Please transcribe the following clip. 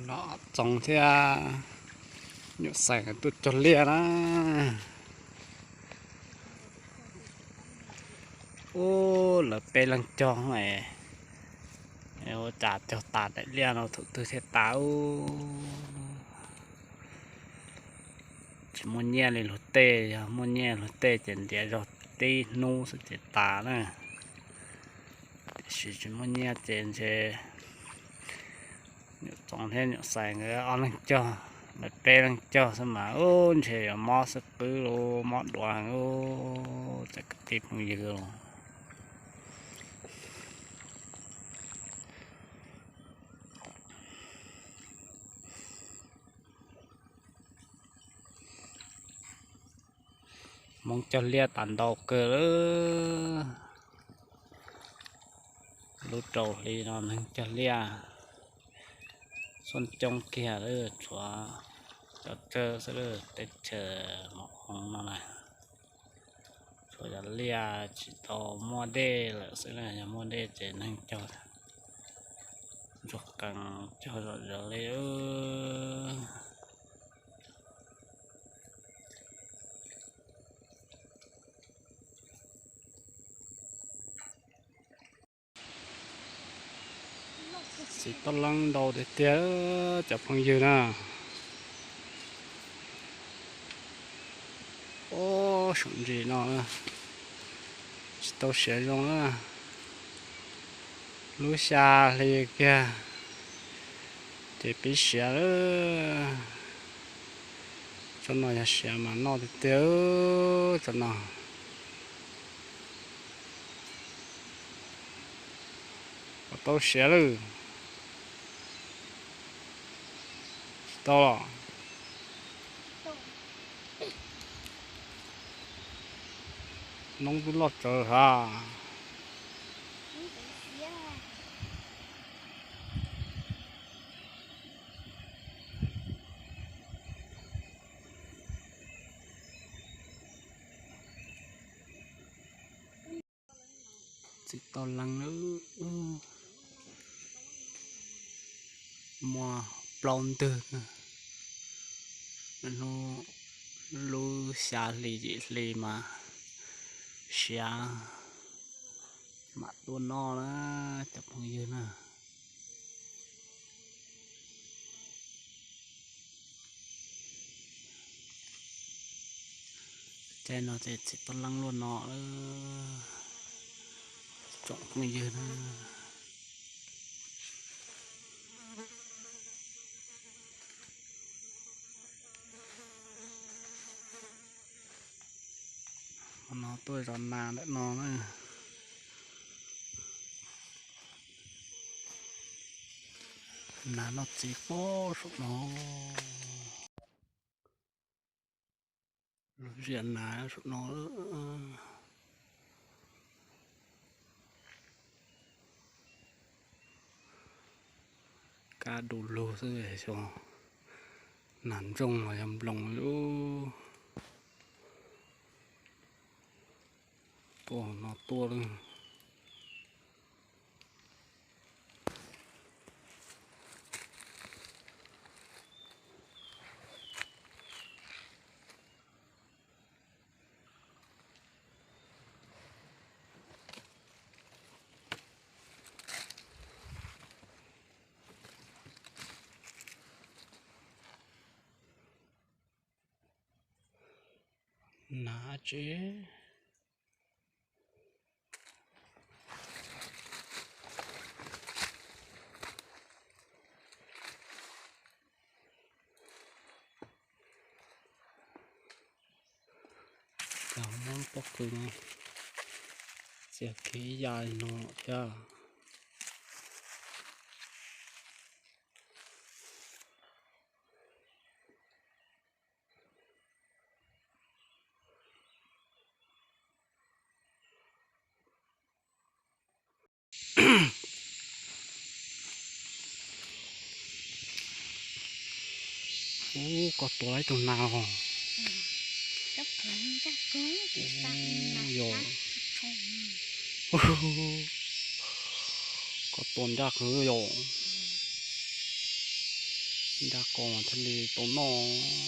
Los Txoov thiab Nyuam Xais nkawd tuaj cog liaj na. Ub, lawv peb leeg cog, ua cas cog tas daim liaj no thaum twg thiaj tas ub. Tsis muaj nyiaj li luag tej, yog muaj nyiaj luag tej ces ntiav zog tib hnub xwb ces tas na. Tiam sis tsis muaj nyiaj ces ntshe Nyuam Txoov thiab Nyuam Xais nkawd ob leeg cog, lawv peb leeg cog xwb mas ub ntshe yuav mob xwb qwb los mob duav heev ub, cov kwv tij phooj ywg. Hmoob cog liaj tas ntau kawg lawm. Lub rau hli no neeg cog liaj xub coob kiag lawm, tshuav cov tsawb xwb lawm, teb chaws Mos Oo no na. Tshuav cov liaj tsis tau muaj dej lawm xwb na, yog muaj dej ces neeg cog ntsuag qees cog zom zaws li. Txiv toj leeb ntau tiag tiag, cov phooj ywg na. Ub, saum ntsis no tsis tau siav zoo na. Lub xya hli kiag ces pib siav lawm. Tsob no yog siav mas noj tiag tiag, tsob no. Puas tau siav lawm? Tsis tau los? Noob twb loj tsawv ha. Txiv toj leeb lawm, muaj plaub ntwg. Hnub lub xya hli yim hli mas siav mam tuaj noj na cov phooj ywg na. Caij no ces txiv toj leeb luaj no lawm, tsoom phooj ywg na. Hmo no tuaj zov nas ntawm no na. Nas noj txiv pob saum no. Lub ziam nas saum no. Kab du lug xwb, xyov nas ntsooj los yog nploos li. Tuaj no tuaj lawm. Nav tsev. Cov Hmoob pob kws no txias kiag ib yam li no thiab. Ub, koj tua ib tug nas os. Yog, koj tua ncaj kawg yog. Nrab qos thiaj li tau noj.